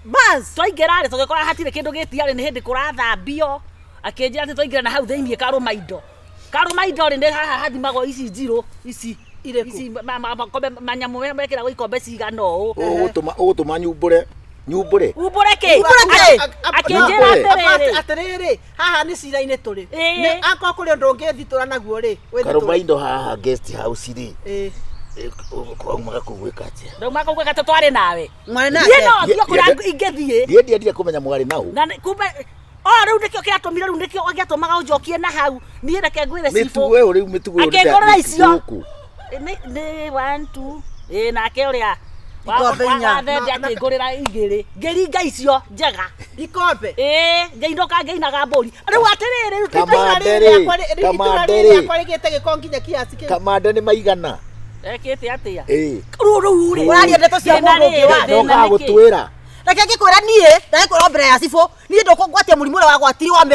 Bas. Twaingĩra rĩ, tũgĩkora hatirĩ kĩndũ gĩtiarĩ, nĩ hĩndĩ kũrathambio. Akĩnjĩra atĩ twaingĩra na hau thĩinĩ karũma indo. Karũma indo rĩ, nĩ haha hathimagwo ici njirũ ici. Irĩkũ? Ici makombe manyamũ mekĩragwo ikombe cigana ũũ. Ũgũtũma ũgũtũma nyumbũre nyumbũre. Umbũre kĩ? Umbũre kĩ? Akĩnjĩra Umbũre. atĩrĩrĩ. Atĩrĩrĩ, haha nĩ cira-inĩ tũrĩ. Ĩĩ. Nĩ akorwo kũrĩ ũndũ ũngĩthitũra naguo rĩ, Karũma wĩthitũre. indo haha guest house rĩ. Ĩĩ. Kwaumaga kũu gwĩka atĩa? Ndauma kũu gwĩka atĩ twarĩ nawe. Mwarĩ Niĩ nake? no thiĩ kũrĩa ingĩthiĩ. Niĩ ndiendire kũmenya mwarĩ nau. Na kumbe o rĩu nĩkĩo kĩratũmire, rĩu nĩkĩo gĩatũmaga ũnjokie na hau. Niĩ reke ngwĩre cibũ. Mĩtugo ĩyo rĩu, mĩtugo ĩyo nĩ ta- Akĩngũrĩra icio. gũkũ. Nĩ one two ĩ nake ũrĩa Ikombe inya. wathende akĩngũrĩra igĩrĩ, ngĩringa icio njega. Ikombe. Ĩ ngĩinũka ngĩinaga mbũri rĩu atĩrĩrĩ, rĩu Kamande Itũra rĩ, rĩrĩ rĩakwa kamande rĩrĩ rĩ. rĩakwa rĩgĩte gĩko nginya kiasi kĩu. Kamande nĩ maigana. Ekĩte atĩa? Ĩĩ. Rĩu rĩ. Ũraria ndeto cia Thĩna mũndũ ũngĩ rĩ, wa- thĩna Ndokaga nĩ kĩ? gũtwĩra. Reke ngĩkwĩra niĩ, ndagĩkwĩra mbere ya cibũ, niĩ ndũkũngwatia mũrimũ ũrĩa wagwatirio wa.